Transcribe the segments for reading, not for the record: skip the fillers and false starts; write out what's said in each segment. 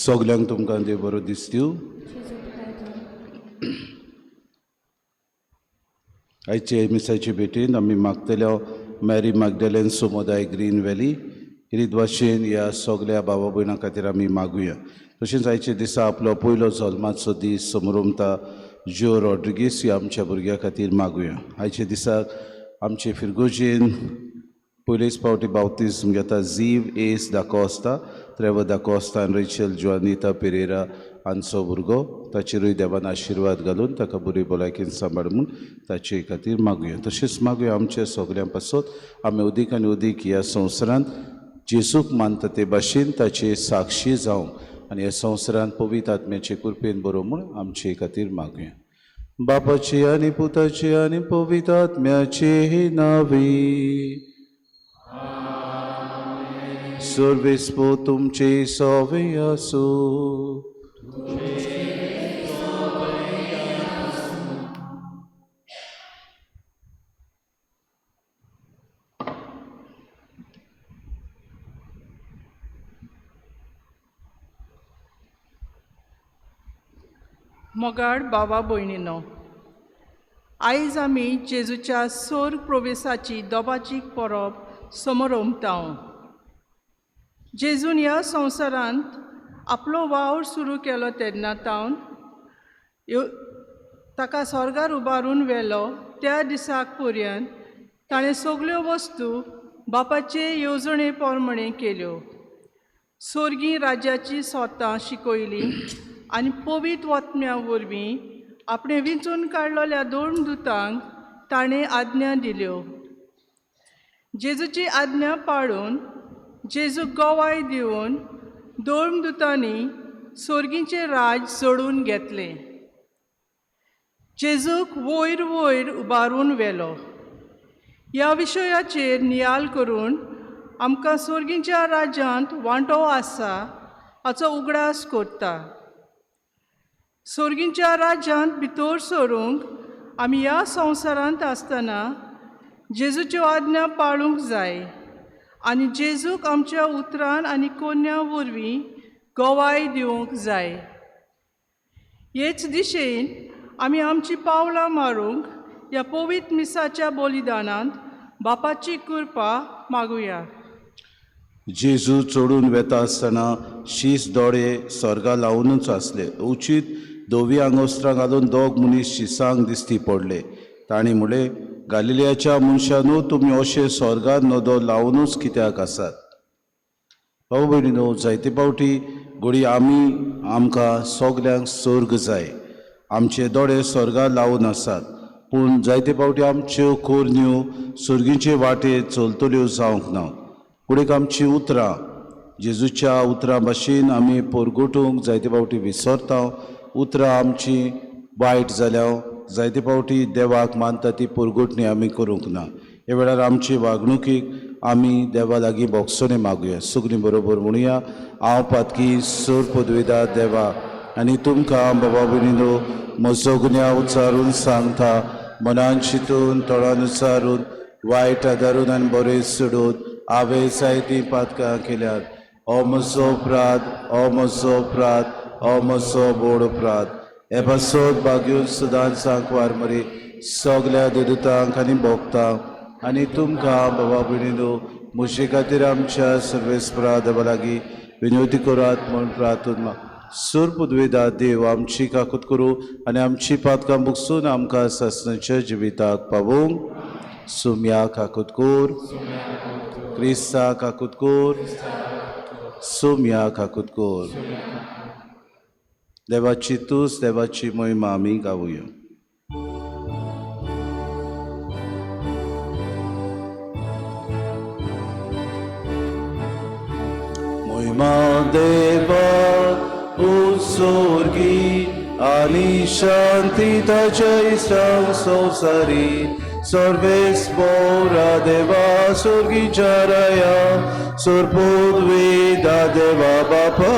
सगल्यांक तुमकां देव बरो दिसतीव। आयचे मिसाचे भेटेन आमी मागतल्या मॅरी मागडेलेन समुदाय ग्रीन व्हॅली हिरीत भाशेन ह्या सगल्या बाबा भयणां खातीर आमी मागुया। तशेंच आयच्या दिसा आपलो पयलो जल्माचो दीस समरमता ज्यो रॉड्रिगीस ह्या आमच्या भुरग्यां खातीर मागुया। आयच्या दिसाक आमचे फिरगोजेन पयलेच फावटी बावतीज्म घेता Ziv Ace D'Costa, Trevor D'Costa आनी रेचल जुआनिता पेरेरा हांचो भुरगो, ताचेरूय देवान आशिर्वाद घालून ताका बरी भलायकेन सांबाळ म्हूण ताचे खातीर मागुया। तशेंच मागुया आमच्या सगल्यां पासत आमी अदीक आनी अदीक ह्या संवसारांत जेजूक मानता ते भाशेन ताचे साक्षी जावंक आनी ह्या संवसारांत पवित्र आत्म्याचे कृपेन बरो म्हूण आमचे खातीर मागुया। बापाचे आनी पुताचे आनी पवित्र आत्म्याचे नांवे सर्वेस्पो तुमचे सवे आसूं। मोगाळ बाबा भयणीनो, आयज आमी जेजूच्या सोर्ग प्रवेसाची दोबाची परब समरोमता। जेजून ह्या संवसारांत आपलो वावर सुरू केलो तेन्ना तावन ताका स्वर्गार उबारून व्हेलो त्या दिसाक पर्यंत ताणें सगल्यो वस्तू बापाचे येवजणे प्रमाणे केल्यो। सोर्गी राज्याची सोतां शिकयली आनी पवित्र वत्म्या वरवीं आपणें विंचून काडलेल्या दोन दुतांक ताणें आज्ञा दिल्यो। जेजूची आज्ञा पाळून जेजूक गवाय दिवन दोन दुतांनी सोर्गीचें राज जोडून घेतलें। जेजूक वयर वयर उबारून व्हेलो। ह्या विशयाचेर नियाल करून आमकां सोर्गीच्या राज्यांत वांटो आसा हाचो उगडास करता। सोर्गीच्या राज्यांत भितर सरूंक आमी ह्या संवसारांत आसतना जेजूच्यो आज्ञा पाळूंक जाय आनी जेजूक आमच्या उतरान आनी कोन्या वरवीं गवाय दिवंक जाय। हेच दिशेन आमी आमची पावलां मारूंक ह्या पवित्र मिसाच्या बलिदानांत बापाची कृपा मागुया। जेजू चडून वेता आसतना शीस दोळे स्वर्गा लावनूच आसले। उचीत धवी आंगोस्त्रां घालून दोग मनीस शिसांक दिश्टी पडले। तांणी म्हळें, गालिलियाच्या मनशानू, तुमी अशें स्वर्गार नदर लावनूच कित्याक आसात? भाव भयणीनो, जायते फावटी घडये आमी आमकां सगल्यांक स्वर्ग जाय, आमचे दोळे स्वर्गार लावन आसात, पूण जायते फावटी आमच्यो कोरन्यो सर्गीचे वाटेर चलतल्यो जावंक ना। फुडें आमची उतरां जेजूच्या उतरां भाशेन आमी परगटूंक जायते फावटी विसरता। उतरां आमची वायट जाल्या जायते फावटी देवाक मानता ती परगटणी आमी करूंक ना। ह्या वेळार आमची वागणुकीक आमी देवा लागीं बोगसणें मागुया। सगळीं बरोबर म्हणुया, हांव पातकी सोर पदवेदार देवा आनी तुमकां बाबा भयणीनो म्हजो गुन्यांव उच्चारून सांगता, मनान चिंतून तोंडान उच्चारून वायट आदारून आनी बरें सोडून हांवें जायतीं पातकां केल्यात। हो म्हजो अपराध, हो म्हजो अपराध, हो म्हजो व्हड अपराध। हे पासत बागेवन सदांच सांकवार मरे सगल्या देदुतांक आनी भोगतांक आनी तुमकां बाबा भयणीनो म्हजे खातीर आमच्या सर्वेस्परा देवा लागीं विनवती करात म्हूण प्रार्थना माग. सूर पुदवेदा देव आमची काकूत करूं आनी आमची पातकां बुकसून आमकां सासणाच्या जिविताक पावोवंक. सुम्या काकूत कोर, क्रिस्ता काकूत कोर, सुम्या काकूत कोर. देवाची तूस देवाची मोहिमा आमी गावया. मोहिमा देवा उत्सर्गी आनी शांती ताच्या इश्टांक संवसारी सर्वेस्पोरा देवा स्वर्गीच्या राया सुरपुदवेदा देवा बापा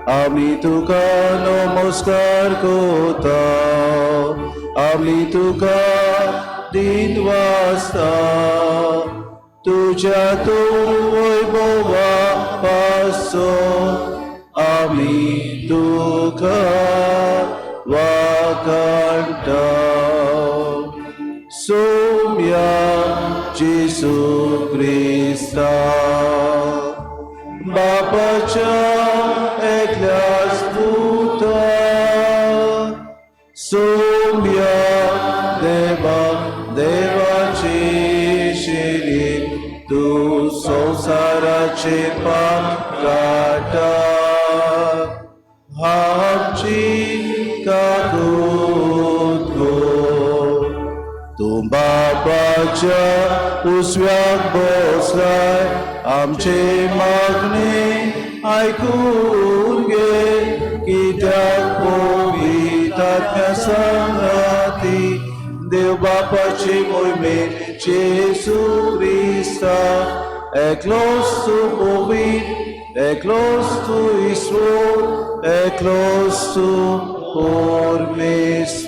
आमी तुका नमस्कार करता आमी तुका दिन वाचता तुज्या तूं वैभवा पासो आमी तुका वाकांटा. सोम्या जेसू क्रिस्ता बापाच्या एकल्याच पुता सोम्या देवा देवाची शिरी तूं संवसाराचे पाप काडटा आमची काकूत कर. तूं बापाच्या उसव्याक बसलाय आमचे मागणे आयकून घे कित्याक पवित्र आत्म्या सांगाती देव बापाचे मोहिमेन जेसू क्रिस्ता एकलोच तूं पवित्र एकलोच तूं ईश्वर एकलोच तूं परमेश्वर.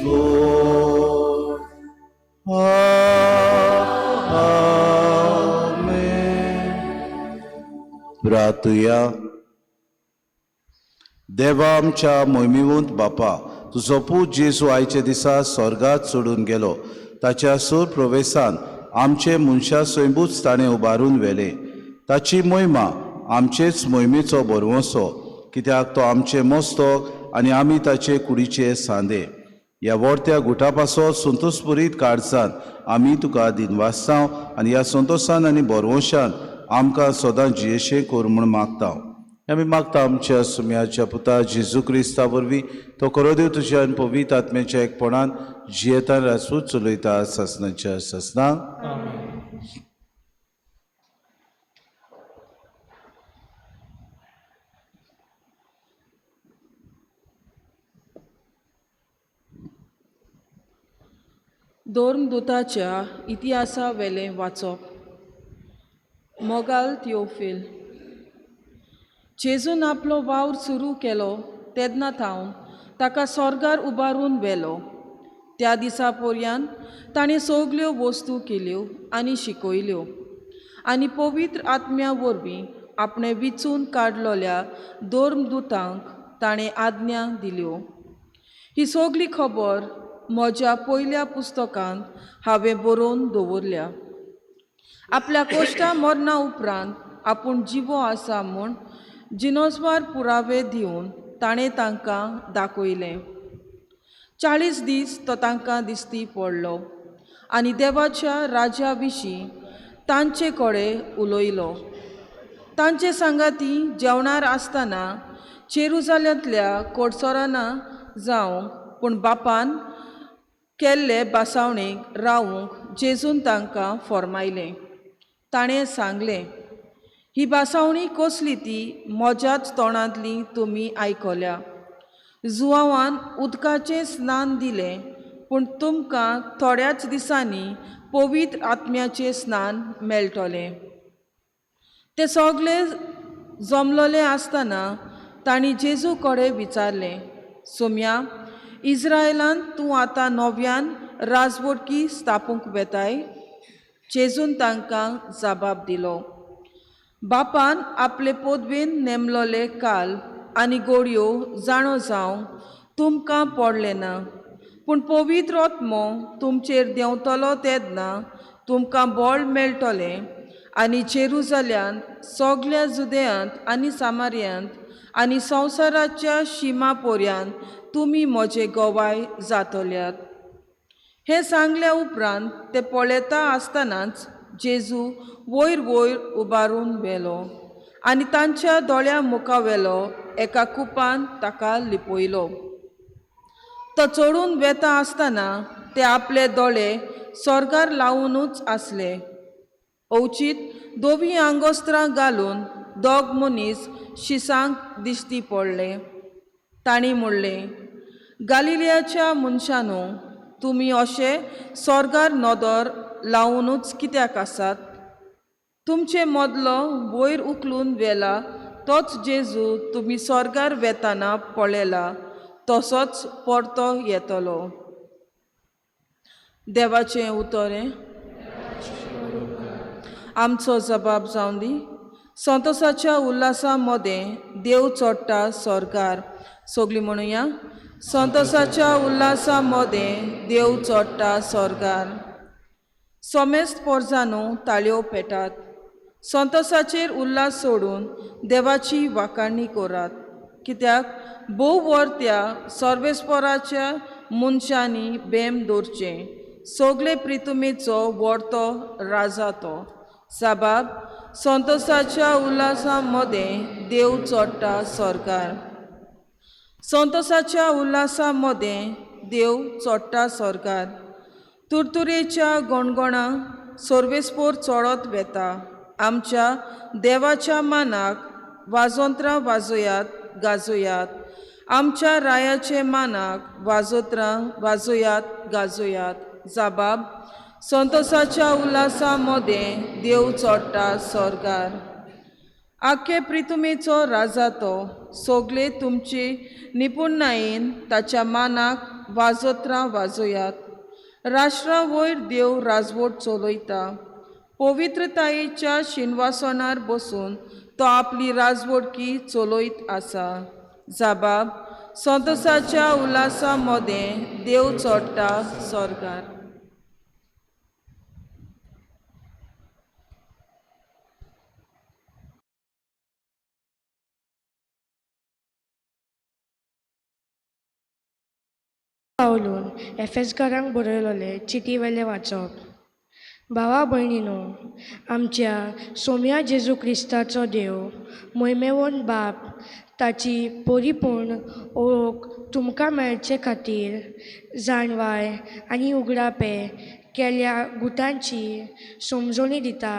आमेन. प्रार्थुया. देवा आमच्या मोहिमेवंत बापा तुजो पूत जेजू आयच्या दिसा स्वर्गात सोडून गेलो ताच्या सूर प्रवेसान आमचे मनशा सैंबूच ताणें उबारून व्हेलें. ताची मोहिमा आमचेच मोहिमेचो भरवंसो कित्याक तो आमचे मस्तक आनी आमी ताचे कुडीचे सांदे. ह्या वर्त्या गुटा पासत संतोषपुरीत काळजान आमी तुका दिनवासताव आनी ह्या संतोशान आनी भरवंशान आमकां सदां जियेशें कर म्हूण मागता. आमी मागता आमच्या सुम्याच्या पुता जेजू क्रिस्ता वरवीं तो खरो देव तुज्या आनी पवित्र आत्म्याच्या एकपणान जियेतान राजपूत चलयता सासणाच्या सासणाक. धर्मदूताच्या इतिहासा वेलें वाचप. मोगाल थियोफील. जेजून आपलो वावर सुरू केलो तेन्ना थावन ताका स्वर्गार उबारून व्हेलो. त्या दिसा पर्यंत ताणें सगल्यो वस्तू केल्यो आनी शिकयल्यो आनी पवित्र आत्म्या वरवीं आपणें विचून काडलोल्या धर्मदूतांक ताणें आज्ञा दिल्यो. ही सगली खबर म्हज्या पयल्या पुस्तकांत हांवें बरोवन दवरल्या. आपल्या कोश्टा मरणा उपरांत आपूण जिवो आसा म्हूण जिनोसवार पुरावे दिवन ताणें तांकां दाखयलें. 40 दीस तो तांकां दिश्टी पडलो आनी देवाच्या राज्या विशीं तांचे कडेन उलयलो. तांचे सांगाती जेवणार आसतना जेरुजाल्यांतल्या कोडसोराना जावंक पूण बापान केल्ले बासावणेक रावूंक जेजून तांकां फॉर्मायलें. ताणें सांगलें, ही बासावणी कसली ती म्हज्याच तोंडांतली तुमी आयकल्या. जुवांवान उदकाचें स्नान दिलें पूण तुमकां थोड्याच दिसांनी पवित्र आत्म्याचें स्नान मेळटलें. ते सगळे जमलोले आसतना तांणी जेजू कडेन विचारलें, सोम्या, इस्रायलांत तूं आतां नव्यान राजवटकी स्थापूंक वेताय? जेजून तांकां जबाब दिलो, बापान आपले पदवेन नेमलोले काल आनी गोडयो जाणो जावंक तुमकां पडलें ना, पूण पवित्र आत्मो तुमचेर देंवतलो तेन्ना तुमकां बळ मेळटलें आनी जेरुजाल्यांत, सगल्या जुदेयांत आनी सामार्यांत आनी संवसाराच्या शिमा पर्यंत तुमी म्हजे गवाय जातल्यात. हें सांगल्या उपरांत ते पळयता आसतनाच जेजू वयर वयर उबारून व्हेलो आनी तांच्या दोळ्या मुखा वेलो एका कुपान ताका लिपयलो. तो चडून वेता आसतना ते आपले दोळे स्वर्गार लावुनूच आसले. अवचीत धवीं आंगोस्त्रां घालून दोग मनीस शिसांक दिश्टी पडले. तांणी म्हणलें, गालिलियाच्या मनशांनो, तुमी अशे स्वर्गार नदर लावुनूच कित्याक आसात? तुमचे मदलो वयर उखलून व्हेला तोच जेजू तुमी स्वर्गार वेताना पळयला तसोच परतो येतलो. देवाचें उतर हें आमचो जबाब जावन दी. संतोसाच्या उल्हासा मदें देव चडटा स्वर्गार. सगळीं म्हणुया, संतोसाच्या उल्हासा मदें देव चडटा स्वर्गार. सोमेस्त पोरजानू ताळयो पेटात, संतोसाचेर उल्हास सोडून देवाची वाखाणी करात, कित्याक भोव वर्त्या सर्वेस्पराच्या मनशांनी बेम दवरचें. सगळे प्रितुमेचो व्हडतो राजा तो. साबाब संतोसाच्या उल्हासा मदें देव चडटा स्वर्गार. संतोसाच्या उल्हासा मदें देव चडटा स्वर्गार. तुरतुरेच्या गणगणा सर्वेस्पोर चडत वेता. आमच्या देवाच्या मानाक वाजोंत्रां वाजोयात गाजोयात. आमच्या रायाचे मानाक वाजोत्रां वाजोयात गाजोयात. जाबाब संतोसाच्या उल्हासा मदें देव चडटा स्वर्गार. आख्खे प्रितुमेचो राजा तो. सगळे तुमचे निपुणतायेन ताच्या मानाक वाजोत्रां वाजोयात. राष्ट्रा वयर देव राजवट चलयता. पवित्रतायेच्या शिनवासनार बसून तो आपली राजवटकी चलयत आसा. जाबाब संतोसाच्या उल्हासा मदें देव चडटा स्वर्गार. पावलून एफेजकारांक बरयलोले चिटी वेलें वाचप. भावा भयणीनो, आमच्या सोम्या जेजू क्रिस्ताचो देव मोयमेवन बाप ताची परिपूर्ण ओळख तुमकां मेळचे खातीर जाणवाय आनी उगडापे केल्या गुटांची समजोणी दिता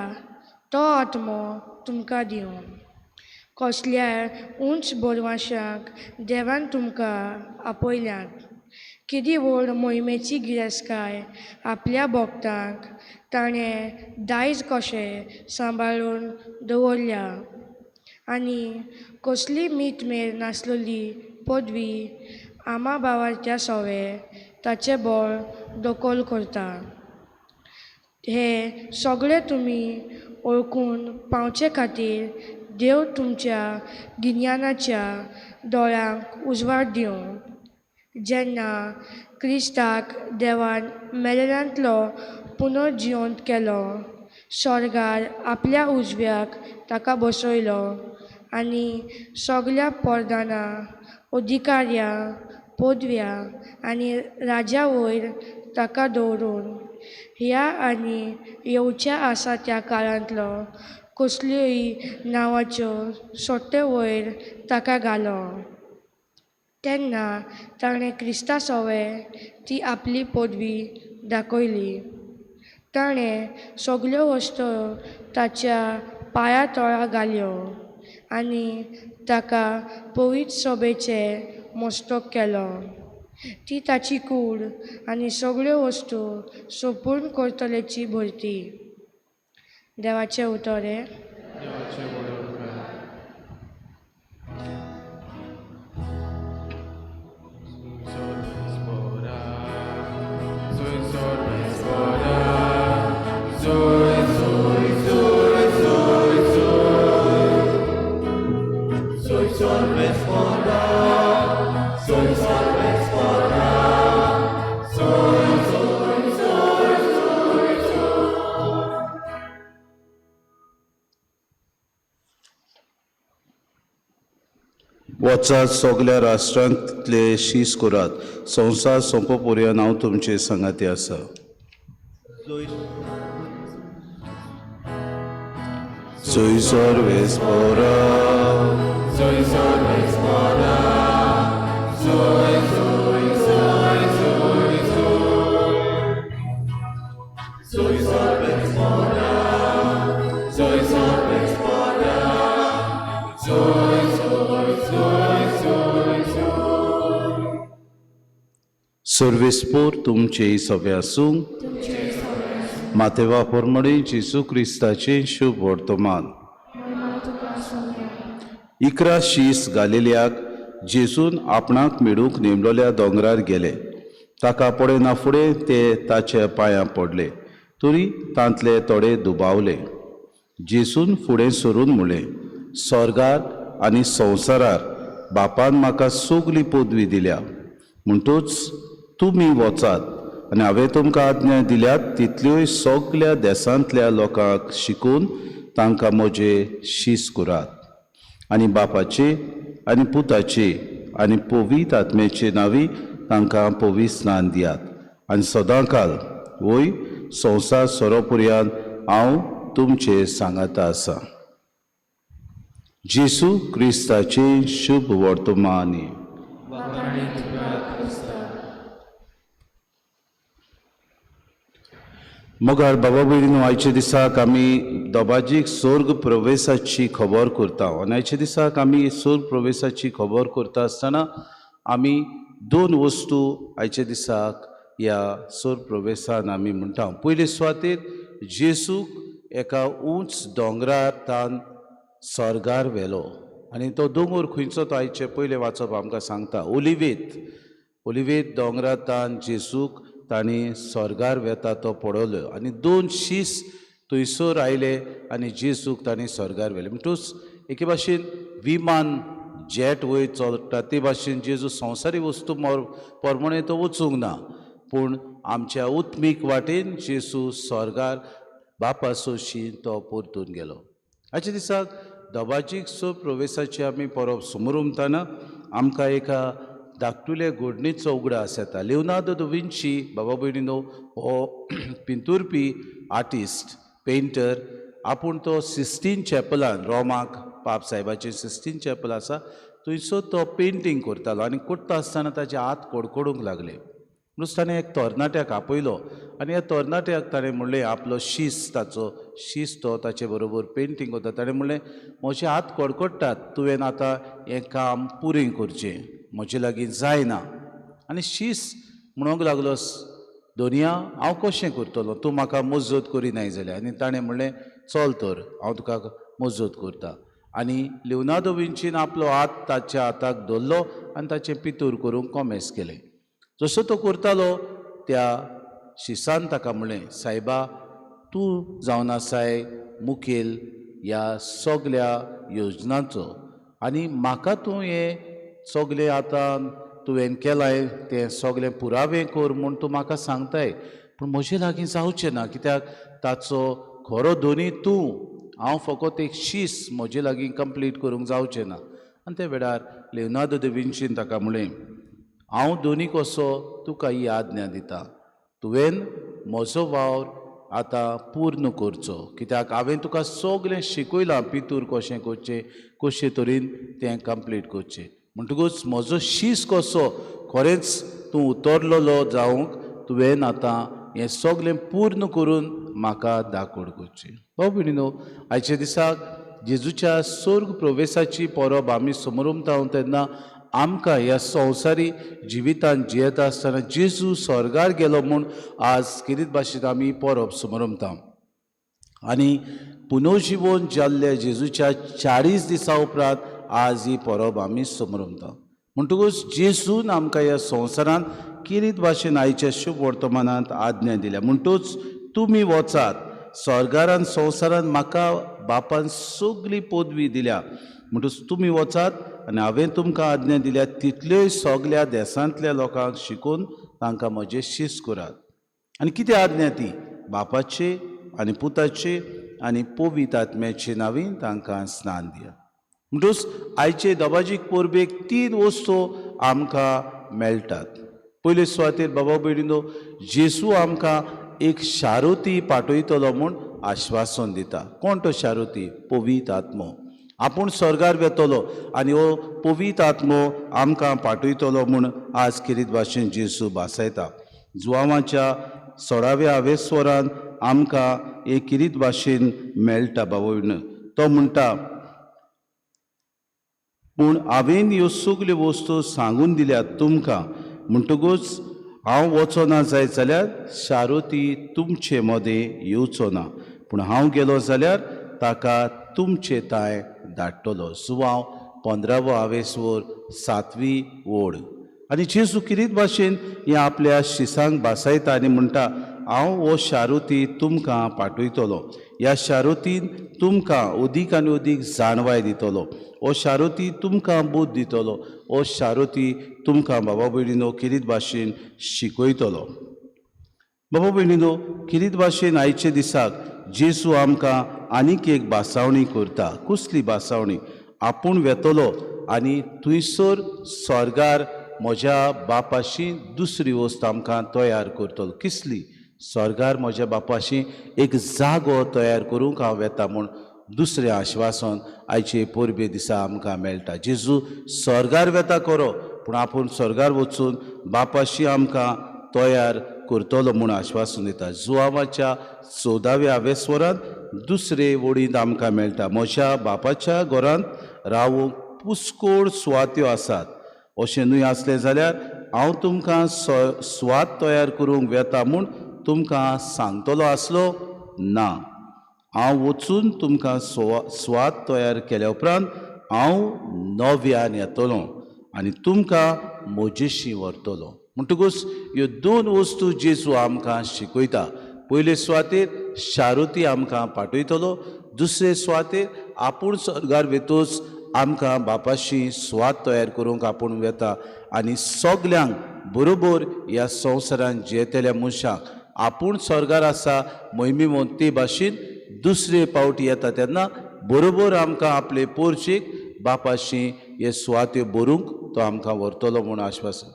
तो आत्मो तुमकां दिवं. कसल्याय उंच बोरवाशांक देवान तुमकां आपयल्यात. केदी व्हड मोहिमेची गिरेस्तकाय आपल्या भक्तांक ताणें दायज कशें सांबाळून दवरल्या आनी कसली मीतमेर नासलेली पदवी आमा भावाच्या सवे ताचें बळ दखल करता. हें सगळें तुमी वळखून पावचे खातीर देव तुमच्या गिन्यानाच्या दोळ्यांक उजवाड दिवं. जेन्ना क्रिस्ताक देवान मेलेल्यांतलो पुनर्जिवंत केलो, स्वर्गार आपल्या उजव्याक ताका बसयलो आनी सगल्या परदाना, अधिकाऱ्यां, पदव्यां आनी राजा वयर ताका दवरून ह्या आनी येवच्या आसा त्या काळांतलो कसल्योय नांवाच्यो सोट्टे वयर ताका घालो. तेन्ना ताणें क्रिस्ता सवें ती आपली पदवी दाखयली. ताणें सगल्यो वस्तू ताच्या पांया तळा घाल्यो आनी ताका पवित्र सभेचें मस्तक केलो. ती ताची कूड आनी सगल्यो वस्तू संपूर्ण करतलेची भरती. देवाचें उतर हें. Soy sorbe वचात सगल्या राष्ट्रांतले शीस करात. संवसार सोंपो पर्यंत हांव तुमचे सांगाती आसा. जय सर्वेस्पोरा. सर्वेस्पोर तुमचे सगळे आसूं. मातेवा पोरमणी जेजू क्रिस्ताचें शुभ वर्तमान. 11 शीस गालिलियाक जेजून आपणाक मेळूंक नेमलोल्या दोंगरार गेले. ताका पळयना फुडें ते ताच्या पांयां पडले, तरी तांतले थोडे दुबावले. जेजून फुडें सरून म्हणलें, स्वर्गार आनी संवसारार बापान म्हाका सगली पदवी दिल्या, म्हणटूच तुमी वचात आनी हांवें तुमकां आज्ञा दिल्यात तितल्योय सगल्या देसांतल्या लोकांक शिकून तांकां म्हजे शीस करात आनी बापाचे आनी पुताचे आनी पवित्र आत्म्याचे नांवी तांकां पवित्र स्नान दियात आनी सदांकाल वय संवसार सोरोपुर्यान हांव तुमचे सांगाता आसा. जेजू क्रिस्ताचें शुभ वर्तमान. मोगाळ बाबा भयणीनो, आयच्या दिसाक आमी दोबाजीक स्वर्ग प्रवेशाची खबर करता आनी आयच्या दिसाक आमी स्वर्ग प्रवेशाची खबर करता आसतना आमी दोन वस्तू आयच्या दिसाक ह्या स्वर्ग प्रवेशान आमी म्हणटा. पयले सुवातेर जेजूक एका उंच दोंगरार तान स्वर्गार व्हेलो आनी तो दोंगर खंयचो तो आयचे पयलें वाचप आमकां सांगता, ओलिवेत. ओलिवेत दोंगरार तान जेजूक तांणी स्वर्गार वेता तो पळयलो आनी दोन शीस थंयसर आयले आनी जेजूक तांणी स्वर्गार व्हेले. म्हणटूच एके भाशेन विमान जेट वयर चलता ते भाशेन जेजू संवसारी वस्तू प्रमाणे तो वचूंक ना, पूण आमच्या उत्मीक वाटेन जेजू स्वर्गार बापा सोशी तो परतून गेलो. आयच्या दिसाक दोबाजीक सो प्रवेशाची आमी परब समोर आमकां एका धाकटुले घडणीचो उगडास येता. लियोनार्दो the Vinci बाबा भयणीनो हो पिंतुरपी आर्टिस्ट पेंटर, आपूण तो सिस्टीन चॅपलान रोमाक पाप साहेबाचें सिस्टीन चॅपल आसा थंयसर तो पेंटींग करतालो आनी करता आसतना ताचे हात कडकडूंक लागले. म्हणून ताणें एक तरणाट्याक आपयलो आनी ह्या तरणाट्याक ताणें म्हणलें आपलो शीस, ताचो शीस तो ताचे बरोबर पेंटींग करता. ताणें म्हणलें म्हजे हात कडकडटात, तुवें आतां हें काम पुरें करचें, म्हजे लागीं जायना. आनी शीस म्हणूंक लागलो, दोनया हांव कशें करतलो, तूं म्हाका मजत करिनाय जाल्यार. आनी ताणें म्हणलें चल तर हांव तुका मजत करता. आनी लियोनार्दो विंचीन आपलो हात ताच्या हाताक धरलो आनी ताचें पितूर करूंक कोमेस केलें. जसो तो करतालो त्या शिसान ताका म्हणलें, सायबा तूं जावन आसाय मुखेल ह्या सगल्या योजनाचो आनी म्हाका तूं हें सगलें आतां तुवें केलाय तें सगलें पुरावे कर म्हूण तूं म्हाका सांगताय, पूण म्हजे लागीं जावचें ना, कित्याक ताचो खरो दोनी तूं, हांव फकत एक शीस, म्हजे लागीं कंप्लीट करूंक जावचें ना. आनी त्या वेळार लियोनार्दो the विंचीन ताका म्हणलें, हांव दोनी कसो तुका ही आज्ञा दिता, तुवें म्हजो वावर आतां पूर्ण करचो, कित्याक हांवें तुका सगलें शिकयलां पितूर कशें करचें, कशे तरेन तें कंप्लीट करचें, म्हणटकूच म्हजो शीस कसो खरेंच तूं उतरलेलो जावंक तुवें आतां हें सगलें पूर्ण करून म्हाका दाखोड करचें. भाव भयणीनो, आयच्या दिसाक जेजूच्या स्वर्ग प्रवेशाची परब आमी समोरमता तेन्ना आमकां ह्या संवसारी जिवितान जियेता आसतना जेजू स्वर्गार गेलो म्हूण आज किरीत भाशेन आमी परब समोरमता. आनी पुनर्जिवन जाल्ल्या जेजूच्या 40 दिसां उपरांत आज ही परब आमी समोरमता. म्हणटकूच जेजून आमकां ह्या संवसारांत किरीत भाशेन आयच्या शुभ वर्तमानांत आज्ञा दिल्या, म्हणटूच तुमी वचात स्वर्गारान संवसारान म्हाका बापान सगली पदवी दिल्या, म्हणटूच तुमी वचात आनी हांवें तुमकां आज्ञा दिल्या तितल्योय सगल्या देसांतल्या लोकांक शिकून तांकां म्हजें शीस करात. आनी कितें आज्ञा ती? बापाचे आनी पुताचे आनी पवित्र आत्म्याचे नांवी तांकां स्नान दियात. म्हणटूच आयचे दबाजीक परबेक तीन वस्तू आमकां मेळटात. पयले सुवातेर बाबा भयणीनो, जेजू आमकां एक शारुती पाठयतलो म्हूण आश्वासन दिता. कोण तो शारुती? पवित्र आत्मो. आपूण स्वर्गार वेतलो आनी हो पवित्र आत्मो आमकां पाठयतलो म्हूण आज किरीत भाशेन जेजू भासायता. जुवांवाच्या 16व्या आवेस्वरान आमकां एक किरीत भाशेन मेळटा. बाबा, तो म्हणटा, पूण हांवें ह्यो सगल्यो वस्तू सांगून दिल्यात तुमकां, म्हणटकूच हांव वचना जायत जाल्यार शारुती तुमचे मदें येवचो ना, पूण हांव गेलो जाल्यार ताका तुमचे ताय धाडटलो. सुवांव 15वो आवेसवर 7वी ओड. आनी जेजू किरीत भाशेन हें आपल्या शिसांक भासायता आनी म्हणटा, हांव हो शारुती तुमकां पाठयतलो, ह्या शारुतीन तुमकां अदीक आनी अदीक जाणवाय दितलो, हो शारुती तुमकां बूद दितलो, हो शारुती तुमकां बाबा भयणीनो किरीत भाशेन शिकयतलो. बाबा भयणीनो, किरीत भाशेन आयचे दिसाक जेजू आमकां आनीक एक भासावणी करता. कसली भासावणी? आपूण वेतलो आनी थंयसर स्वर्गार म्हज्या बापाशी दुसरी वस्त आमकां तयार करतलो. कसली? स्वर्गार म्हज्या बापाशी एक जागो तयार करूंक हांव वेता म्हूण दुसरें आश्वासन आयचे परबे दिसा आमकां मेळटा. जेजू स्वर्गार वेता खरो, पूण आपूण स्वर्गार वचून बापाशी आमकां तयार करतलो म्हूण आश्वासन दिता. जुवांवाच्या 14व्या आवेस्वरांत दुसरे वडींत आमकां मेळटा, म्हज्या बापाच्या घरांत रावूंक पुस्कोळ सुवात्यो आसात, अशें न्हय आसलें जाल्यार हांव तुमकां सुवात तयार करूंक वेता म्हूण तुमकां सांगतलो आसलो ना. हांव वचून तुमकां सुवात तयार केल्या उपरांत हांव नव्यान येतलो आनी तुमकां म्हजेशी व्हरतलो. म्हणटकूच ह्यो दोन वस्तू जेजू आमकां शिकयता. पयले सुवातेर शारुती आमकां पाठयतलो, दुसरे सुवातेर आपूण स्वर्गार वेतूच आमकां बापाशी सुवात तयार करूंक आपूण वेता आनी सगल्यांक बरोबर ह्या संवसारांत जियेतल्या मनशांक आपूण स्वर्गार आसा मोहिमेमोन ते भाशेन दुसरे पावटी येता तेन्ना बरोबर आमकां आपले पोरचेक बापाशी हे सुवात्यो भरूंक तो आमकां व्हरतलो म्हूण आश्वासन.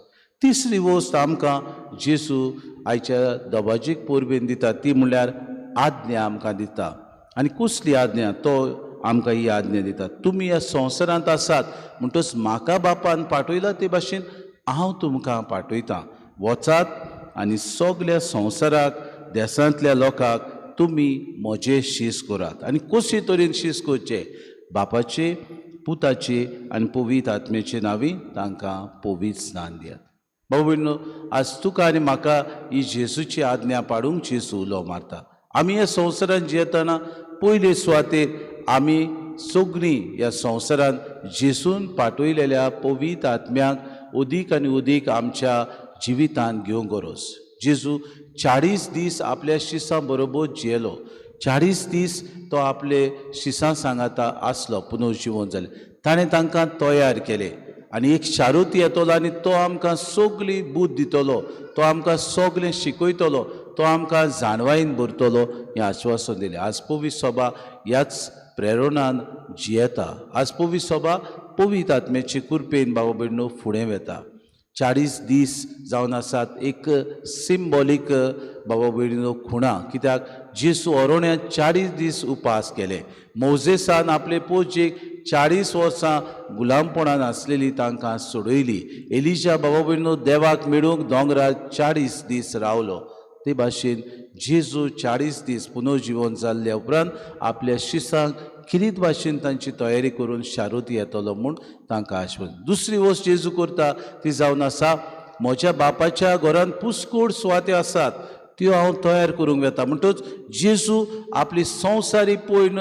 तिसरी वस्त आमकां जेजू आयच्या दबाजीक परबेन दिता ती म्हणल्यार आज्ञा आमकां दिता. आनी कसली आज्ञा? तो आमकां ही आज्ञा दिता, तुमी ह्या संवसारांत आसात म्हणटच म्हाका बापान पाठयला ते भाशेन हांव तुमकां पाठयतां, वचात आनी सगल्या संवसाराक देशांतल्या लोकांक तुमी म्हजे शीस करात. आनी कशे तरेन शीस करचे? बापाचे, पुताचे आनी पवित्र आत्म्याचे नांवी तांकां पवित्र स्नान दियात. बाबा भयणीनो, आज तुका आनी म्हाका ही जेजूची आज्ञा पाडूंक जेजू उलो मारता. आमी ह्या संवसारांत जियेतना पयले सुवातेर आमी सगळीं ह्या संवसारांत जेजून पाठयलेल्या पवित्र आत्म्याक अदीक आनी अदीक आमच्या जिवितांत घेवंक गरज. जेजू 40 दीस आपल्या शिसां बरोबर जियेलो, 40 दीस तो आपले शिसां सांगाता आसलो, पुनर्जिवन जालें, ताणें तांकां तयार केलें आनी एक शारुती येतलो आनी तो आमकां सगली बूद दितलो, तो आमकां सगलें शिकयतलो, तो आमकां जाणवायेन भरतलो हें आश्वासन दिलें. आज पवित्र सभा ह्याच प्रेरणान जियेता. आज पवित्र सभा पवित्र आत्म्याचे कृपेन बाबा भयणीनो फुडें वेता. 40 दीस जावन आसात एक सिंबॉलीक बाबा भयणीनो खुणा, कित्याक जेजू अरण्यांत 40 दीस उपास केले. मोजेसान आपले पोजेक 40 वर्सां गुलामपणान आसलेली तांकां सोडयली. एलिजा बाबा भयणीनो देवाक मेळूंक दोंगरार 40 दीस रावलो. ते भाशेन जेजू 40 दीस पुनर्जिवन जाल्ल्या उपरांत आपल्या शिसांक किरीत भाशेन तांची तयारी करून शारुती येतलो म्हूण तांकां आश्वासन. दुसरी वस्त जेजू करता ती जावन आसा, म्हज्या बापाच्या घरांत पुस्कोड सुवात्यो आसात त्यो हांव तयार करूंक वेता. म्हणटच जेजू आपली संवसारी पयण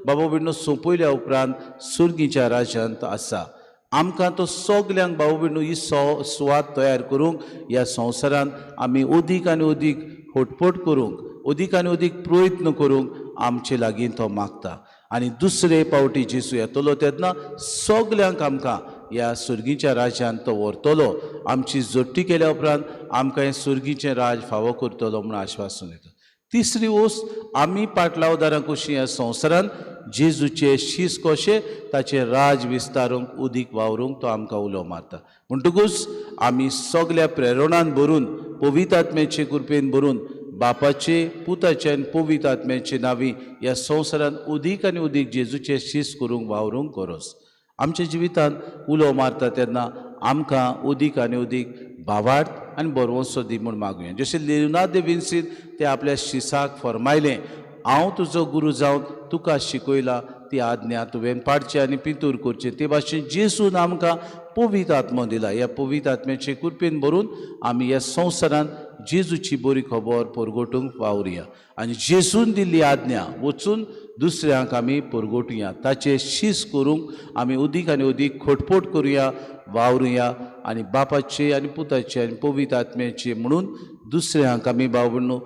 बाबा भयणीनो सोंपयल्या उपरांत सुर्गीच्या राज्यांत आसा. आमकां तो सगल्यांक बाबा भयणीनो ही सुवात तयार करूंक ह्या संवसारांत आमी अदीक आनी अदीक फटफट करूंक, अदीक आनी अदीक प्रयत्न करूंक आमचे लागीं तो मागता. आनी दुसरे पावटी जेजू येतलो तेन्ना सगल्यांक आमकां ह्या सुर्गीच्या राज्यांत तो व्हरतलो. आमची जोडटी केल्या उपरांत आमकां हें सुर्गीचें राज फावो करतलो म्हूण आश्वासन दिता. तिसरी वस्त, आमी पाटलावदारां कशी ह्या संवसारांत जेजूचे शीस कशें ताचें राज विस्तारूंक उदीक वावरूंक तो आमकां उलो मारता. म्हणटकूच आमी सगल्या प्रेरणान भरून पवित्र आत्म्याचे कृपेन भरून बापाचे पुताचे आनी पवित्र आत्म्याचे नांवी ह्या संवसारांत उदीक आनी उदीक जेजूचे शीस करूंक वावरूंक गरज. आमच्या जिवितांत उलो मारता तेन्ना आमकां उदीक आनी उदीक भावार्थ आनी बरवंसो दी म्हूण मागुया. जशें लियोनार्द दे विन्सीन ते आपल्या शिसाक फरमायलें, हांव तुजो गुरू जावन तुका शिकयला ती आज्ञा तुवें पाडची आनी पिंतूर करची. ते भाशेन जेजून आमकां पवित्र आत्मो दिला. ह्या पवित्र आत्म्याचे कृपेन भरून आमी ह्या संवसारांत जेजूची बरी खबर परगटूंक वावरुया आनी जेजून दिल्ली आज्ञा वचून दुसऱ्यांक आमी परगटुया. ताचे शीस करूंक आमी उदीक आनी उदीक खटपट करुया, वावरुया आनी बापाचे आनी पुताचे आनी पवित्र आत्म्याचे म्हणून दुसऱ्यांक आमी बाबा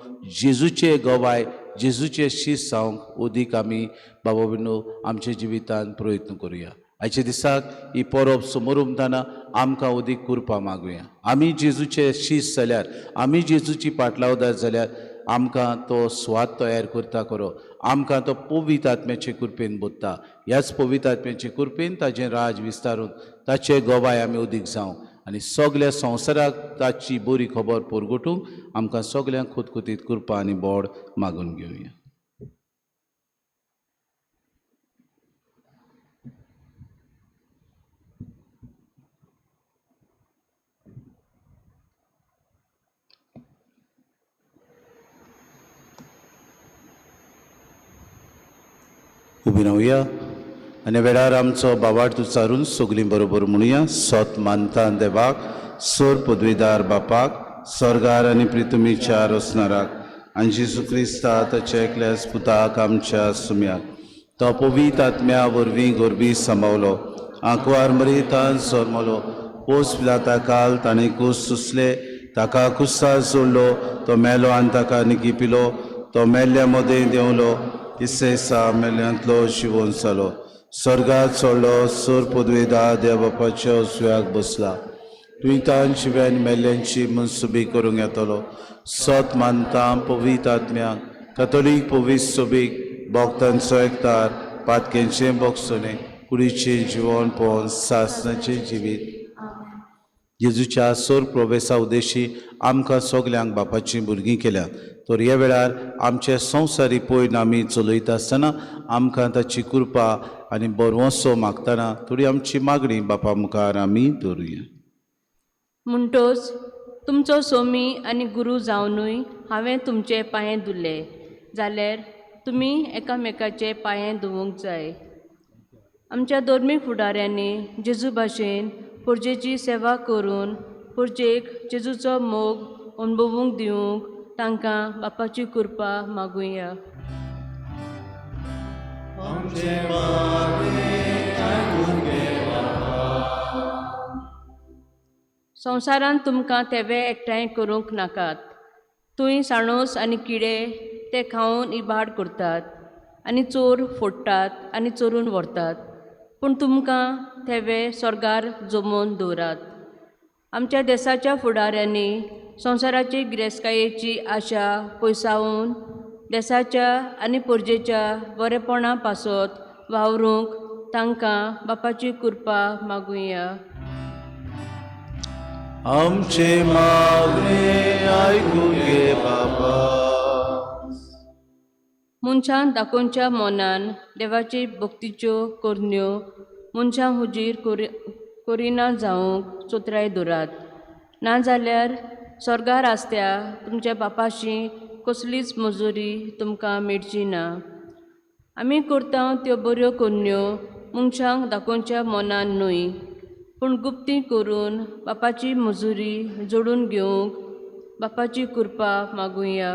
जेजूचे गवाय जेजूचे शीस जावंक उदीक आमी बाबा आमच्या जिवितांत प्रयत्न करुया. आयच्या दिसाक ही परब समोर उमतना आमकां उदीक कृपा मागुया. आमी जेजूचे शीस जाल्यार, आमी जेजूची पाटलावदार जाल्यार आमकां तो स्वाद तयार करता खरो, आमकां तो पवित्र आत्म्याचे कृपेन बोधता. ह्याच पवित्र आत्म्याचे कृपेन ताजें राज विस्तारून ताचे गवाय आमी उदीक जावं आनी सगल्या संवसाराक ताची बरी खबर परगटूंक आमकां सगल्यांक खुतखुतीत कृपा आनी बोड मागून घेवया. उबी रावया आनी वेळार आमचो बावार्थ उच्चारून सगळीं बरोबर म्हणुया. सत मानता देवाक, सोर पदवीदार बापाक, स्वर्गार आनी पृथ्वीच्या रचणाराक आनी जेजू क्रिस्ता ताच्या एकल्याच पुताक आमच्या सुम्याक, तो पवित्र आत्म्या वरवीं गोरबी सांबावलो, आंकवार मरितान सोरमलो, पोस पिलाता काल ताणें कूस सुसले, ताका कुस्सार सोडलो, तो मेलो आनी ताका निकी पिलो, तो मेल्ल्या मदें देंवलो, तिसरे दिसा मेल्ल्यांतलो शिवोन जालो, स्वर्गात चडलो, सोर पदवेदा देव बापाच्या उजव्याक बसला, तुयतान शिव्यान मेल्ल्यांची मनसुबी करूंक येतलो. सत मानता पवित्र आत्म्याक, कथोलीक पवित्र सोबीक, भक्तांचो एकतार, पातकेंचें बोगसणें, कुडीचें जिवन पोवन सासणाचें जिवीत. जेजूच्या सोर प्रवेसा उद्देशी आमकां सगल्यांक बापाचीं भुरगीं केल्यात. तर ह्या वेळार आमचे संवसारी पयन आमी चलयता आसतना आमकां ताची कृपा आनी बरवंसो मागतना थोडी आमची मागणी बापा मुखार आमी दवरुया. म्हणटोच तुमचो सोमी आनी गुरू जावनूय हांवें तुमचे पांये धुले जाल्यार तुमी एकामेकाचे पांये धुवूंक जाय. आमच्या धर्मीक फुडाऱ्यांनी जेजू भाशेन पुरजेची सेवा करून पुरजेक जेजूचो मोग अणभवूंक दिवंक तांकां बापाची कृपा मागुया. संवसारांत तुमकां तेवे एकठांय करूंक नाकात. थंय साणोस आनी किडे ते खावन इबाड करतात आनी चोर फोडटात आनी चोरून व्हरतात, पूण तुमकां थेवे स्वर्गार जमोवन दवरात. आमच्या देसाच्या फुडाऱ्यांनी संवसाराची गिरेस्तकायेची आशा पयसावन देसाच्या आनी परजेच्या बरेपणा पासत वावरूंक तांकां बापाची कृपा मागुया. आमचे मागणे आयकून घे बाबा. मनशान दाखोवच्या मनान देवाची भक्तीच्यो करण्यो मनशां हुजीर करिना जावंक चोत्राय दवरात, नाजाल्यार स्वर्गार आसत्या तुमच्या बापाशी कसलीच मजुरी तुमकां मेळची ना. आमी करता त्यो बऱ्यो करण्यो मनशांक दाखोवच्या मनान न्हय, पूण गुप्ती करून बापाची मजुरी जोडून घेवंक बापाची कृपा मागुया.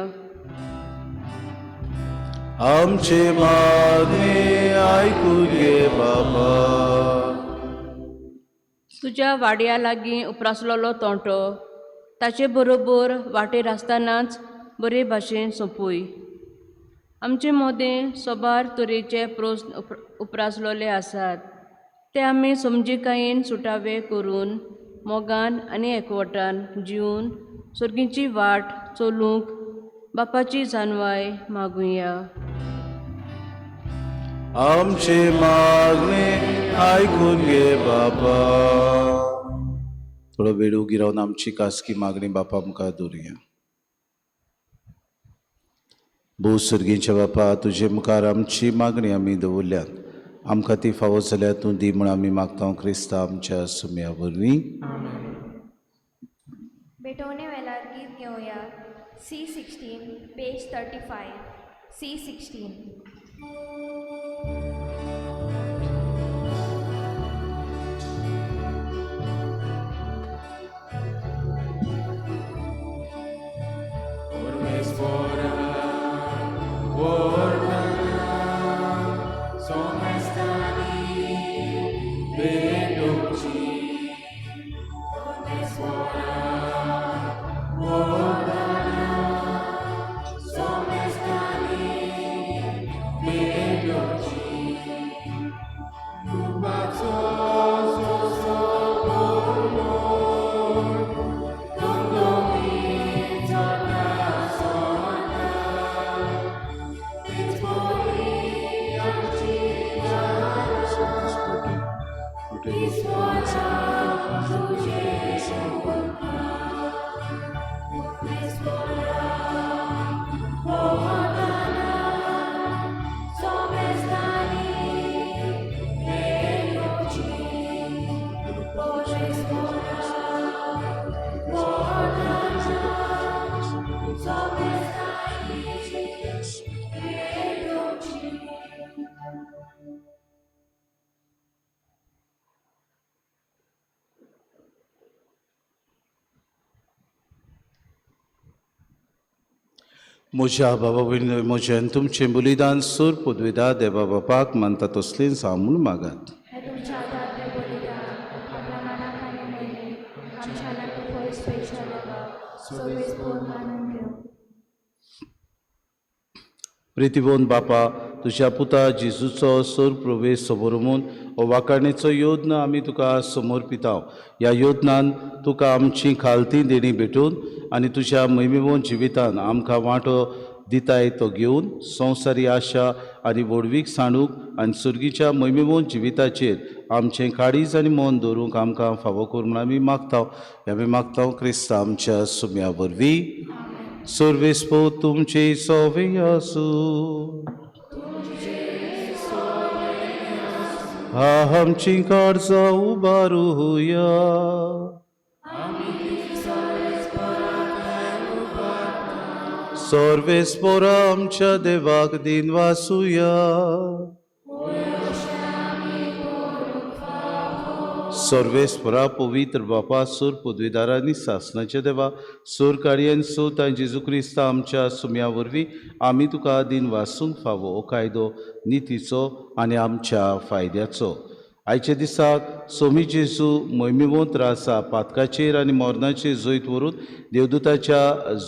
आमचे मागणे आयकून घे बाबा. तुज्या वाड्या लागीं उप्रासलेलो तोंटो ताचे बरोबर वाटेर आसतनाच बरे भाशेन सोंपूय. आमचे मदें सोबार तरेचे प्रस्न उप्रासलेले आसात, ते आमी समजिकायेन सुटावे करून मोगान आनी एकवटान जिवन सर्गीची वाट चलूंक बापाची जानवाय मागुया. आमचे मागणे आयकून घे बापा. थोडो वेळ उगी रावन आमची खासगी मागणी बापा मुखार दवरुया. भोव सर्गीच्या बापा, तुजे मुखार आमची मागणी आमी दवरल्यात, आमकां ती फावो जाल्यार तूं दी म्हूण आमी मागता क्रिस्ता आमच्या सुम्या वरवीं. भेटवणे वेळार गीत घेवया C16 page 35 C16. म्हज्या बाबा भयणीनो, म्हजें तुमचें बलिदान सूर पदवेदा देवा बापाक मानता तसलें जावं म्हूण मागात. हे तुमच्या हातांतलें बलिदान आपल्या मनाक आनी मोहिमेक आमच्या लागीं पयस पयशा देवा सगळीच पळोवन मानून घेवं. प्रितीबोन बापा, तुज्या पुता जेजूचो सोर प्रवेश समोर हो वाखाणेचो योद्न आमी तुका समर्पिताव. ह्या योद्नान तुका आमची खालती देणी भेटून आनी तुज्या महिमेवन जिवितान आमकां वांटो दिताय तो घेवन संवसारी आशा आनी व्हडवीक सांडूंक आनी सुर्गीच्या महिमेवन जिविताचेर आमचें काळीज आनी मन दवरूंक आमकां फावो कर म्हूण आमी मागता. आमी मागता क्रिस्ता आमच्या सुम्या वरवीं. सर्वेस्पो तुमचे सोवे आसूं. आमची काळजां उबारुया. सर्वेस्पोरा आमच्या देवाक दिन वासुया. सर्वेस्परा पवित्र बापा, सूर पदवीदारांनी सासणाच्या देवा, सूर कार्यान सोत आनी जेजू क्रिस्ता आमच्या सुम्या वरवीं आमी तुका दिन वासूंक फावो हो कायदो नितीचो आनी आमच्या फायद्याचो. आयच्या दिसाक सोमी जेजू मोहिमेवंत रासा पातकाचेर आनी मरणाचेर जैत व्हरून देवदूताच्या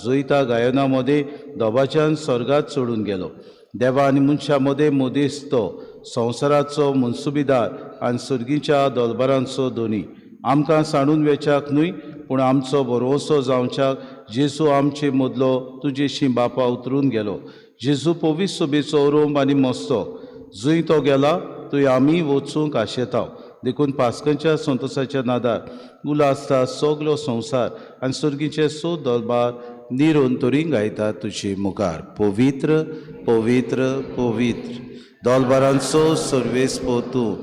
जैता गायना मदें दोबाच्यान स्वर्गात चडून गेलो. देवा आनी मनशां मदें मदेस तो संवसाराचो मनसुबीदार आनी सर्गीच्या दोलबारांचो दोनी. आमकां सांडून वेच्याक न्हय पूण आमचो भरवंसो जावच्याक जेजू आमचे मदलो तुजेशी बापा उतरून गेलो. जेजू पवित्र सोबेचो रोम आनी मस्तो जंय तो गेला थंय आमी वचूंक आशेता. देखून पास्कनच्या संतोसाच्या नादार उलासता सगलो संवसार आनी सर्गीचे सो दरबार निरोन तरी गायता तुजे मुखार. पवित्र पवित्र पवित्र दोलबारांचो सर्वेस्पो तूं,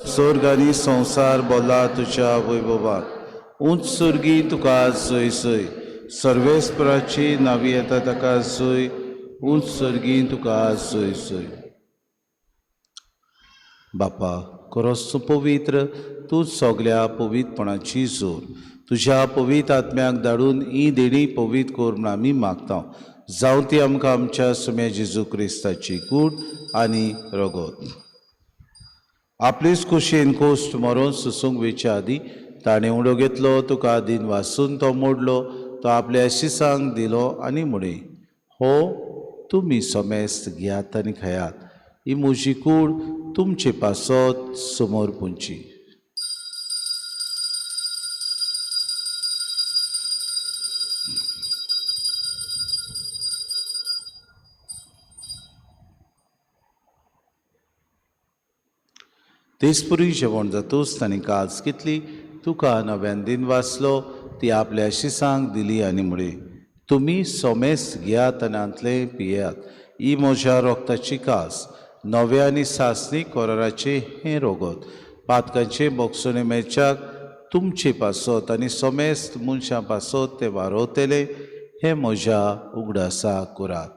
स्वर्ग आनी संवसार बोला तुज्या वैभवान. उंच सुर्गी तुका जय जय, सर्वेस्पराची नावी येता ताका जय, उंच सुर्गी तुका जय जय. बापा खरोच तूं पवित्र, तूं सगल्या पवित्रपणाची जोर. तुज्या पवित्र आत्म्याक धाडून ही देणी पवित्र कर म्हूण आमी मागता. जावं ती आमकां आमच्या सुम्या जेजू क्रिस्ताची कूड आनी रगत. आपलेच कुशीन कोश्ट मरोन सुसूंक वेच्या आदीं ताणें उडो घेतलो, तुका दिन वासून तो मोडलो, तो आपल्या शिसांक दिलो आनी म्हळें, हो तुमी समेस्त घेयात आनी खायात, ही म्हजी कूड तुमचे पासत समोर पुंची. तेचपुरी जेवण जातूच तांणी काज घेतली, तुका नव्यान दिन वाचलो, ती आपल्या शिसांक दिली आनी म्हळी, तुमी सोमेस घेयात आनी हांतलें पियात. ही म्हज्या रोगताची कास, नव्या आनी सासणी कोराराचें हें रोगत, पातकांचें बोगसणे मेळच्याक तुमचे पासत आनी सोमेस्त मनशां पासत तें वारोवतलें. हें म्हज्या उगडासा करात.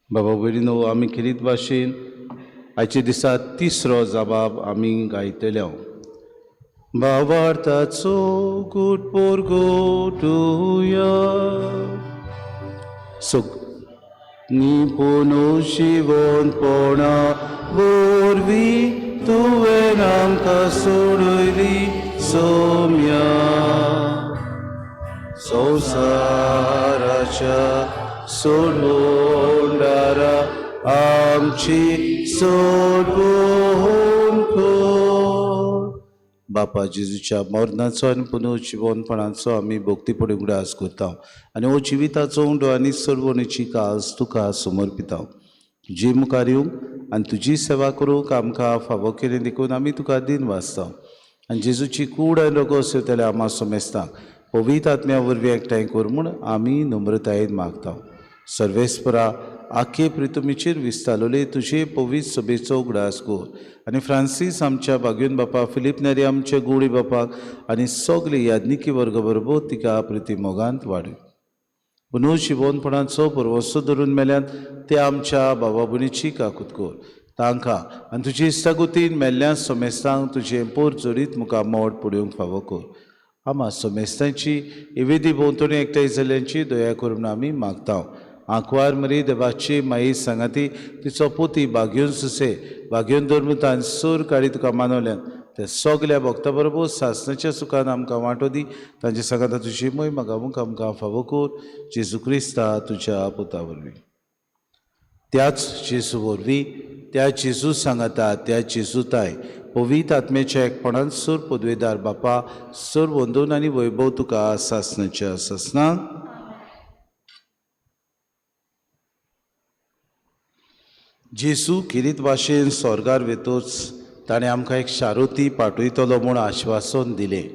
बाबा भयणीनो, आमी खेरीत भाशेन आयचे दिसा तिसरो जबाब आमी गायतले. भावार्थाचो गूट पोरगोटुया निपुणू शिवोनपणा वरवीं तुवें आमकां सोडयली सोम्या. संवसाराच्या सोडवणारा आमची सोडवण कर. बापा जेजूच्या मरणाचो आनी पुनर्जिवनपणाचो आमी भक्तीपणी उगडास करता आनी हो जिविताचो उंडो आनी सोडवणेची काज तुका समर्पिता. तुजी मुखार येवंक आनी तुजी सेवा करूंक आमकां फावो केली देखून आमी तुका दिन वाचता आनी जेजूची कूड आनी रोगोस येतल्या आमा समेस्तांक पवित्र आत्म्या वरवीं एकठांय कर म्हूण आमी नम्रतायेन मागता. सर्वेस्परा, आखे प्रितुमीचेर विस्तारलोले तुजे पवित्र सभेचो उगडास कर आनी फ्रांसीस आमच्या बागयून बापा, फिलीप नेरी आमच्या गुडी बापाक आनी सगळे याज्ञिकी वर्ग बरोबर तिका प्रिती मोगांत वाडय. पुनू शिवोनपणाचो पुरवसो धरून मेल्यान ते आमच्या बाबा भयणीची काकूत कर तांकां आनी तुजी इश्टागतीन मेल्ल्या समेस्तांक तुजें पोर जोडीत मुखार मोड पडूंक फावो कर. आमा समेस्तांची इवेदी भोंवतणी एकठांय जाल्ल्यांची दया करून आमी मागता. आंकवार मरी देवाची माई सांगाती तिचो पोती बागयोन सुसे बागयोन धर्मतान सूर काडी तुका मानवल्यान ते सगल्या भक्ता बरोबर सासणाच्या सुखान आमकां वांटो दी. तांचे सांगाता तुजी मोय म्हाका आमकां फावो कर जेजू क्रिस्ता तुज्या पुता वरवीं. त्याच जेजू वरवीं, त्या जेजू सांगाता, त्या जेजू ताय पवित्र आत्म्याच्या एकपणान सूर पदवेदार बापा सूर वंदून आनी वैभव तुका सासणाच्या सासणाक. जेजू खेरीत भाशेन स्वर्गार वेतोच ताणें आमकां एक शारुती पाठयतलो म्हूण आश्वासन दिलें.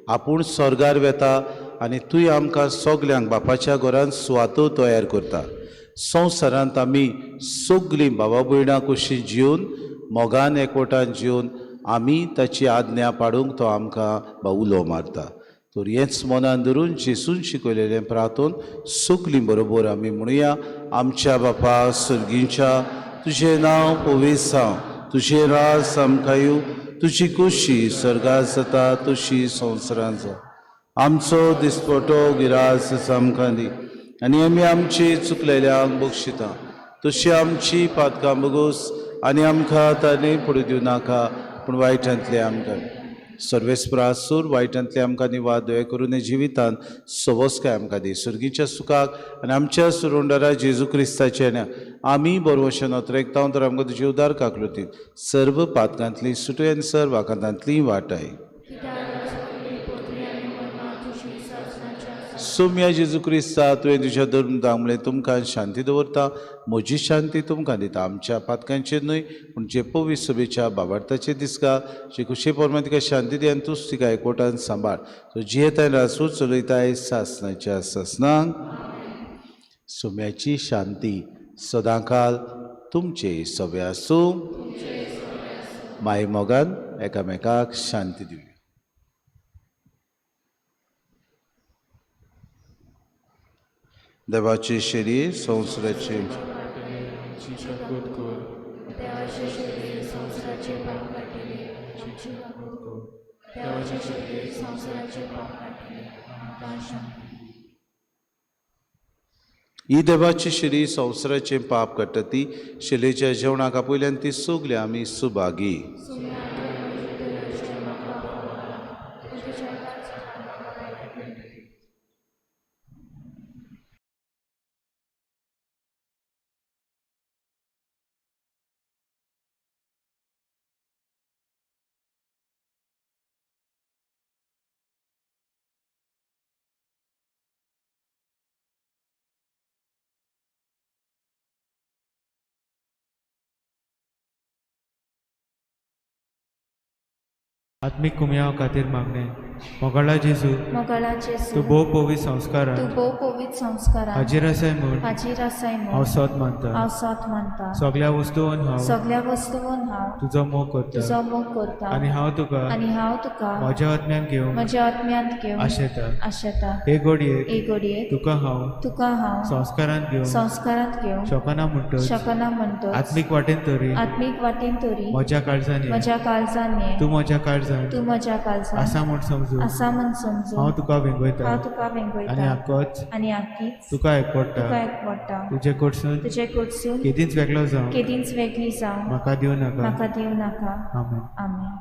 आपूण स्वर्गार वेता आनी तूंय आमकां सगल्यांक बापाच्या घरान सुवातो तयार करता. संवसारांत आमी सगलीं बाबा भयणां कशीं जिवन मोगान एकवटान जिवन आमी ताची आज्ञा पाडूंक तो आमकां उलो मारता. तर हेंच मनान धरून जेजून शिकयलेलें प्रार्थून सगलीं बरोबर आमी म्हणुया. आमच्या बापा सर्गीच्या, तुजें नांव पवित्र जावं, तुजें राज आमकां येवं, तुजी खोशी स्वर्गार जाता तशी संवसारांत जावं. आमचो दिसपटो गिरास आमकां दी आनी आमी आमची चुकलेल्यांक बक्षिता तशी आमची पातकां बगोस आनी आमकां ताणें पडूं दिवं नाका पूण वायटांतलें आमकां. सर्वेस्परा सूर वायटांतलें आमकां निवाद दया करून जिवितांत सवस्काय आमकां दी. सर्गीच्या सुखाक आनी आमच्या सुरुंडारा जेजू क्रिस्ताच्या आमी बरवशे नोत्रेकता तर आमकां तुजी उदार काकलुतीत सर्व पातकांतली सुटय आनी सर्व आकांतांतली वाटाय. सोम्या जेजू क्रिस्ता, तुवें तुज्या धर्म म्हणलें तुमकां शांती दवरता, म्हजी शांती तुमकां दिता. आमच्या पातकांचेर न्हय पूण जे पवित्र सभेच्या बाबार्थाचेर दिसका जे खुशे प्रमाण तिका शांती दी आनी तूंच तिका एकवटान सांबाळ. सो जियेताय राजूच चलयताय सासणाच्या सासणाक. सोम्याची शांती सदांकाल तुमचे सवे आसूं. माय मोगान एकामेकाक शांती दिवया. देवाचे शरीर संवसाराचे ही देवाची शरीर संवसाराचें पाप काडटा ती शिलेच्या जेवणाक आपयल्यान ती सगली आमी सुभागी. आत्मीक कुमयाव खातीर मागणें. मोगाळा जेजू, मोगाळा जेजू, तूं भोव पवित्र संस्कारान तूं भोव पवित्र संस्कारान हाजीर आसाय म्हूण हाजीर आसाय हांव म्हूण सोद मानता. हांव सोद मानता. सगळ्या वस्तून हांव सगळ्या वस्तून हांव तुजो मोग करता तुजो मोग करता आनी हांव तुका आनी हांव तुका म्हज्या आत्म्यान घेवंक म्हज्या आत्म्यांत घेवन आशेता. आशेता. हे घडयेक हे घडयेक तुका हांव तुका हांव संस्कारान घेवंक संस्कारांत घेवंक शकना म्हणटच शकना म्हणटच आत्मीक वाटेन तरी आत्मीक वाटेन तरी म्हज्या काळजान ये. म्हज्या काळजान ये. तूं म्हज्या काळजान तूं म्हज्या काळजान आसा म्हूण समजून आसा म्हूण समजून हांव तुका वेंगयता हांव तुका आनी वेंगयता आकोच आनी आकीच तुका एकवडटा. तुका एकवडटा. तुजे कडसून तुजे कडसून केदींच वेगळो जावं केदींच वेगळी जावं म्हाका दिवं नाका. म्हाका दिवं नाका. आमेन. आमेन.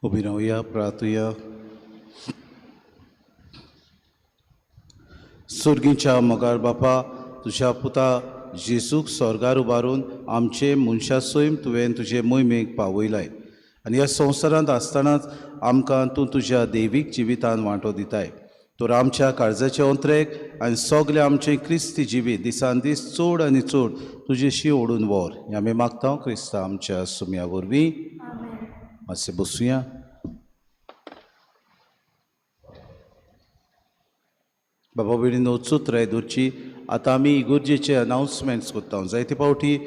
उबी रावया, प्रार्थुया. सुर्गीच्या मोगाळ बापा, तुज्या पुता जेजूक स्वर्गार उबारून आमचे मनशा सैम तुवें तुजे मोहिमेक पावयलाय आनी ह्या संवसारांत आसतनाच आमकां तूं तुज्या दैवीक जिवितान वांटो दिताय. तर आमच्या काळजाचे अंत्रेक आनी सगळें आमचें क्रिस्ती जिवीत दिसान दीस चड आनी चड तुजेशी ओडून व्हर, हें आमी मागता क्रिस्ता आमच्या सुम्या वरवीं. मातशें बसुया. बाबा भयणीनो, चुत्राय दवरची. आतां आमी इगोर्जेचे अनावन्समेंट्स करता. जायते फावटी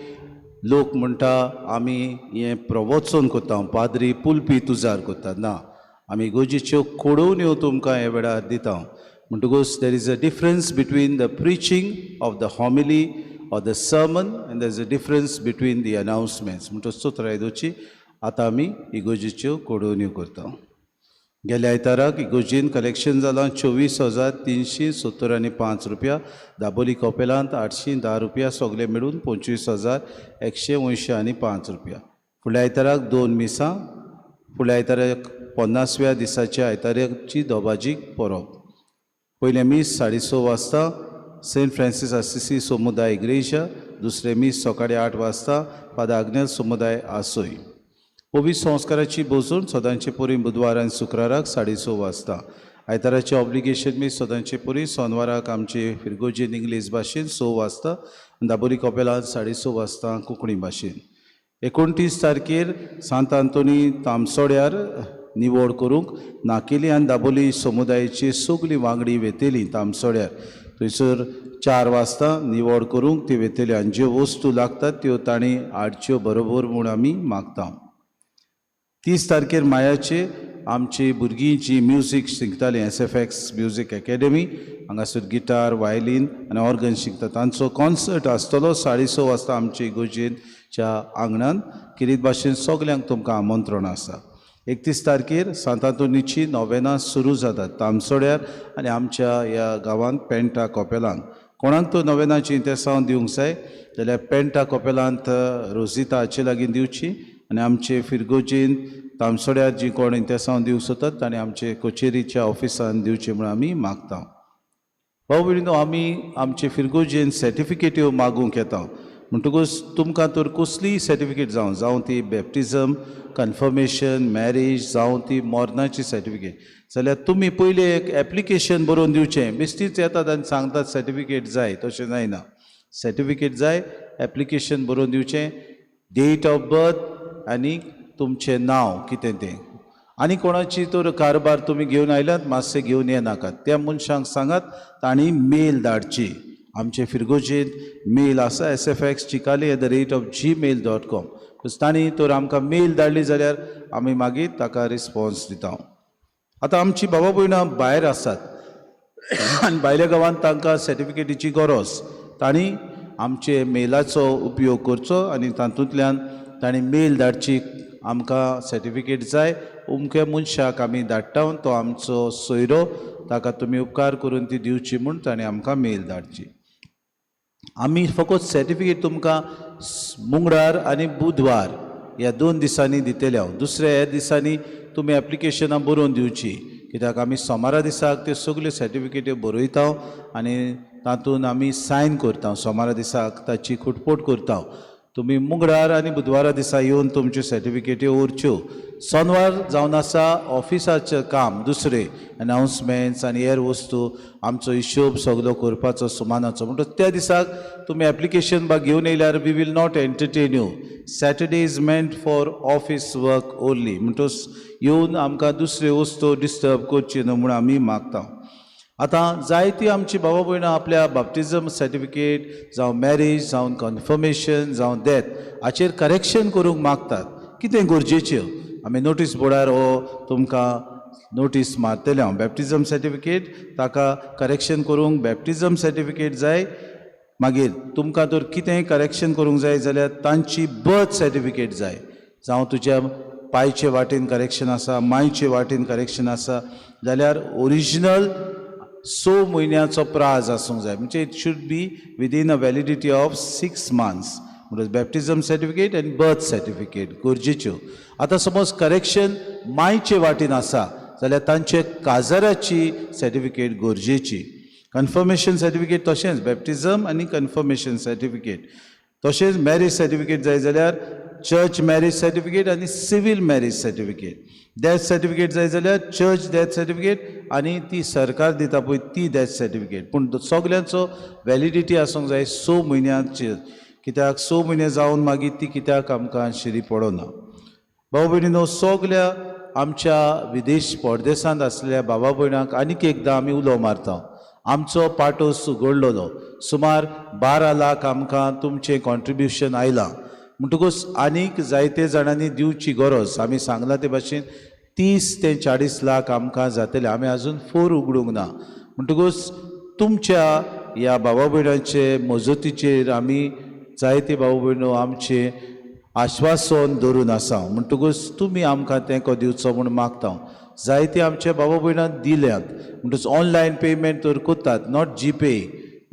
लोक म्हणटा आमी हें प्रवचन करता, पाद्री पुलपी तुजार करता. ना, आमी इगोर्जेच्यो कोडोवण्यो तुमकां ह्या वेळार दिता. म्हणटकूच there is a difference between the preaching of the homily or the sermon and there is a difference between the announcements. म्हणटकूच चुत्राय दवरची. आतां आमी इगोर्जेच्यो कोडोवण्यो करता. गेल्या आयताराक इगोर्जेन कलेक्शन जालां 24,375 रुपया. दाबोली कपेलांत 810 रुपया. सगळे मेळून 25,185 रुपया. फुडल्या आयताराक 2 मिसां. फुडल्या आयताराक 50व्या दिसाच्या आयताराची दोबाजीक परब. पयलें मीस 6:30 वाजता सेंट फ्रांसीस आसिसी समुदाय इग्रेजा. दुसरें मीस सकाळी 8 वाजता फादर आग्नेल समुदाय आसोय. पवित्र संस्काराची बोजून सदांचे परी बुधवार आनी शुक्राराक 6:30 वाजता. आयताराचें ऑब्लिगेशन मीस सदांचे परी सोनवाराक आमचे फिरगोजेन इंग्लीश भाशेन 6 वाजता, दाबोली कपेलांत 6:30 वाजता कोंकणी भाशेन. 29 तारखेर सांत आंतोनी तामसोड्यार निवड करूंक नाकेली आनी दाबोली समुदायाची सगळीं वांगडी वेतेली तामसोड्यार. थंयसर 4 वाजता निवड करूंक ती वेतेली आनी ज्यो वस्तू लागतात त्यो तांणी हाडच्यो बरोबर म्हूण आमी मागता. 30 तारखेर मायाचे आमची भुरगीं जी म्युजीक शिकतालीं SFX music academy हांगासर गिटार, वायलीन आनी ऑर्गन शिकता, तांचो कॉन्सर्ट आसतलो 6:30 वाजता आमचे इगोर्जेच्या आंगणान. किरीत भाशेन सगल्यांक तुमकां आमंत्रण आसा. 31 तारखेर सांत आंतोनीची नोवेनां सुरू जातात तामसोड्यार आनी आमच्या ह्या गांवांत पेंटा कपेलांत. कोणाक तो नोवेनाची इंतेसांव दिवंक जाय जाल्यार पेंटा कपेलांत रोजिता हाचे लागीं दिवची आनी आमचे फिरगोजेन तामसोड्यार जी कोण इंतेसांव दिवंक सोदतात तांणी आमचे कचेरीच्या ऑफिसान दिवचें म्हूण आमी मागता. भाव भयणीनो, आमी आमचे फिरगोजेन सर्टिफिकेट्यो मागूंक येता. म्हणटकूच तुमकां तर कसलीय सर्टिफिकेट जावं, जावं ती बॅप्टिजम, कन्फर्मेशन, मॅरेज, जावं ती मरणाची सर्टिफिकेट, जाल्यार तुमी पयलीं एक एप्लिकेशन बरोवन दिवचें. बेश्टीच येतात आनी सांगतात सर्टिफिकेट जाय, तशें जायना. सर्टिफिकेट जाय, एप्लिकेशन बरोवन दिवचें, डेट ऑफ बर्थ आनी तुमचें नांव कितें तें. आनी कोणाची तर कारबार तुमी घेवन आयल्यात मातशें घेवन येनाकात. त्या मनशांक सांगात तांणी मेल धाडची. आमचे फिरगोजेंत मेल आसा sfxchicalim@gmail.com. तांणी तर आमकां मेल धाडली जाल्यार आमी मागीर ताका रिस्पोन्स दिता. आतां आमची बाबा भयणां भायर आसात आनी भायल्या गांवांत तांकां सर्टिफिकेटीची गरज, तांणी आमचे मेलाचो उपयोग करचो आनी तातूंतल्यान तांणी मेल धाडची, आमकां सर्टिफिकेट जाय, अमक्या मनशाक आमी धाडटा, तो आमचो सोयरो, ताका तुमी उपकार करून ती दिवची म्हूण ताणें आमकां मेल धाडची. आमी फकत सर्टिफिकेट तुमकां मंगळार आनी बुधवार ह्या 2 दिसांनी दितले हांव. दुसऱ्या ह्या दिसांनी तुमी एप्लिकेशनां बरोवन दिवची, कित्याक आमी सोमारा दिसाक त्यो सगल्यो सर्टिफिकेट्यो बरयता आनी तातूंत आमी सायन करता. सोमारा दिसाक ताची खुटपोट करता. तुमी मंगळार आनी बुधवारा दिसा येवन तुमच्यो सर्टिफिकेट्यो व्हरच्यो. सोनवार जावन आसा ऑफिसाचें काम, दुसरें अनावन्समेंट्स आनी हेर वस्तू, आमचो हिशोब सगलो करपाचो सुमानाचो. म्हणटच त्या दिसाक तुमी एप्लिकेशन बा घेवन येयल्यार we will not entertain you. Saturday is meant for office work only. म्हणटच येवन आमकां दुसऱ्यो वस्तू डिस्टर्ब करची न्हू म्हूण आमी मागता. आतां जायती आमची बाबा भयणां आपल्या बाप्तिजम सर्टिफिकेट जावं मॅरेज जावं कन्फर्मेशन जावं डेथ हाचेर करेक्शन करूंक मागतात. कितें गरजेच्यो आमी नोटीस बोर्डार हो तुमकां नोटीस मारतले हांव. बॅप्टिजम सर्टिफिकेट ताका करेक्शन करूंक बॅप्टिजम सर्टिफिकेट जाय. मागीर तुमकां तर कितेंय करेक्शन करूंक जाय जाल्यार तांची बर्थ सर्टिफिकेट जाय. जावं तुज्या पायचे वाटेन करेक्शन आसा, मायचे वाटेन करेक्शन आसा जाल्यार ओरिजिनल 6 म्हयन्याचो प्राज आसूंक जाय. म्हणजे it should be within a validity of 6 months. म्हणटकच बॅप्टिजम सर्टिफिकेट आनी बर्थ सर्टिफिकेट गरजेच्यो. आतां समज करेक्शन मायचे वाटेन आसा जाल्यार तांचे काजाराची सर्टिफिकेट गरजेची. कन्फर्मेशन सर्टिफिकेट तशेंच बॅप्टिजम आनी कन्फर्मेशन सर्टिफिकेट. तशेंच मॅरेज सर्टिफिकेट जाय जाल्यार चर्च मॅरेज सर्टिफिकेट आनी civil marriage certificate. Death certificate जाय जाल्यार चर्च डॅथ सर्टिफिकेट आनी ती सरकार दिता पळय ती डॅथ सर्टिफिकेट. पूण सगल्यांचो व्हॅलिडिटी आसूंक जाय 6 म्हयन्याची, कित्याक 6 म्हयने जावन मागीर ती कित्याक आमकां शिरी पडना. भाव भयणीनो, सगल्या आमच्या विदेश परदेसांत आसलेल्या बाबा भयणांक आनीक एकदां आमी उलो मारता. आमचो पाटोस उगडलेलो सुमार 12 लाख आमकां तुमचें कॉन्ट्रिब्युशन आयलां. म्हणटकूच आनीक जायते जाणांनी दिवची गरज. आमी सांगलां ते भाशेन 30 ते 40 लाख आमकां जातले. आमी आजून फोर उगडूंक ना. म्हणटकूच तुमच्या ह्या बाबा भयणांचे मजतीचेर आमी जायते भाव भयणो आमचे आश्वासन धरून आसा. म्हणटकूच तुमी आमकां तेंको दिवचो म्हूण मागता. जायते आमच्या बाबा भयणां दिल्यात. म्हणटकूच ऑनलायन पेमेंट तर करतात, not GPay,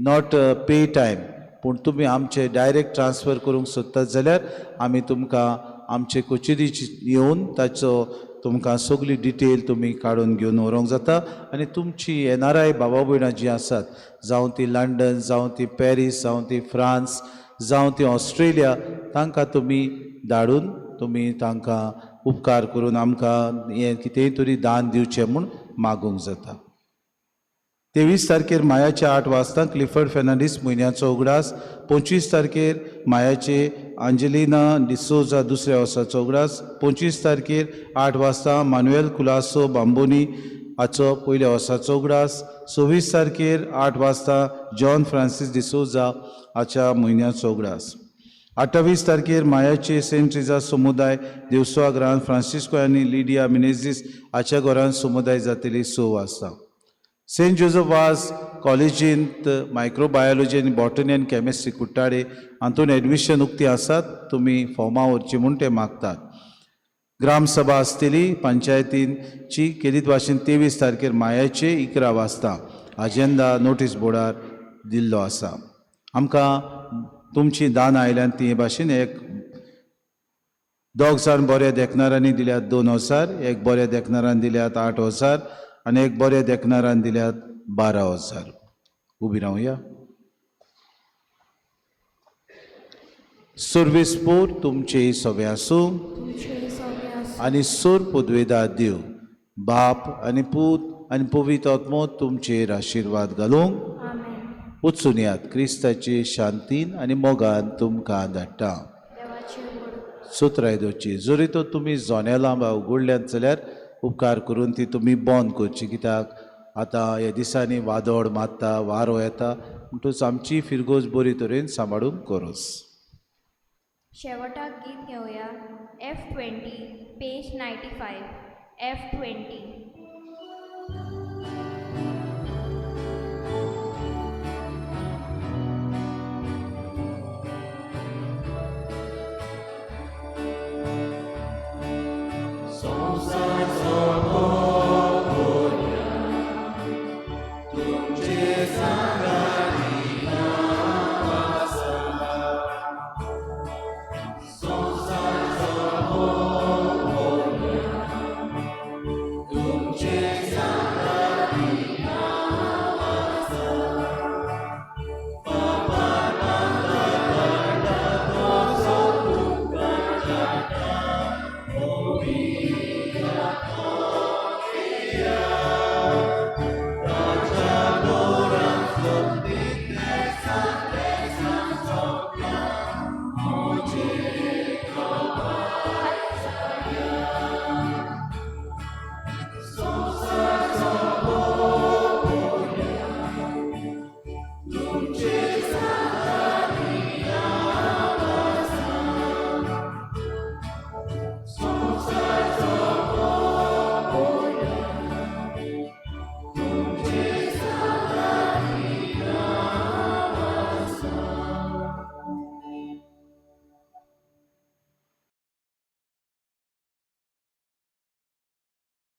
not pay time, पूण तुमी आमचे डायरेक्ट ट्रान्सफर करूंक सोदतात जाल्यार आमी तुमकां आमचे कचेरीची येवन ताचो तुमकां सगळी डिटेल तुमी काडून घेवन व्हरूंक जाता. आनी तुमची NRI बाबा भयणां जीं आसात, जावं ती लंडन, जावं ती पॅरीस, जावं ती फ्रांस, जावं ती ऑस्ट्रेलिया, तांकां तुमी धाडून तुमी तांकां उपकार करून आमकां हें कितेंय तरी दान दिवचें म्हूण मागूंक जाता. 23 तारखेर मायाचे 8 वाजता क्लिफर्ड फेर्नांडीस म्हयन्याचो उगडास. 25 तारखेर मायाचे आंजेलिना डिसोजा दुसऱ्या वर्साचो उगडास. 25 तारखेर 8 वाजता मानुएल कुलासो बांबोनी हाचो पयल्या वर्साचो उगडास. 26 तारखेर 8 वाजता जॉन फ्रांसीस डिसोजा हाच्या म्हयन्याचो उगडास. 28 तारखेर मायाचे सेंट ट्रिजा समुदाय देवसुआ ग्रांत फ्रांसिस्को आनी लिडिया मिनेझीस हाच्या घरान समुदाय जातली 6 वाजता. सेंट जोजफ वाज कॉलेजींत मायक्रोबायोलॉजी आनी बॉटनी आनी केमिस्ट्री कुट्टाळे हातूंत एडमिशन उक्ती आसात. तुमी फॉर्मां व्हरचीं म्हूण ते मागतात. ग्रामसभा आसतली पंचायतींची केरीत भाशेन 23 तारखेर मायाचे 11 वाजता. अजेंडा नोटीस बोर्डार दिल्लो आसा. आमकां तुमची दान आयल्यान ती हे भाशेन एक दोग जाण बऱ्या देखणारांनी दिल्यात 2000, एक बऱ्या देखणारान दिल्यात 8000 आनी एक बऱ्या देखणारान दिल्यात 12000. उबी रावया. सर्वेस्पोर तुमचे सगळे आसूं आनी सोर पुदवेदा देव बाप आनी पूत आनी पवित्र आत्मो तुमचेर आशिर्वाद घालूंक. वचून यात क्रिस्ताचे शांतीन आनी मोगान तुमकां धाडटा. सोत्राय दवरची. जरी तर तुमी जोनेलां वा उगडल्यात जाल्यार उपकार करून ती तुमी बंद करची, कित्याक आतां ह्या दिसांनी वादळ मारता, वारो येता, म्हणटकच आमची फिरगोज बरी तरेन सांबाळूंक गरज. शेवटाक गीत घेवया F20 page 95 F20. Be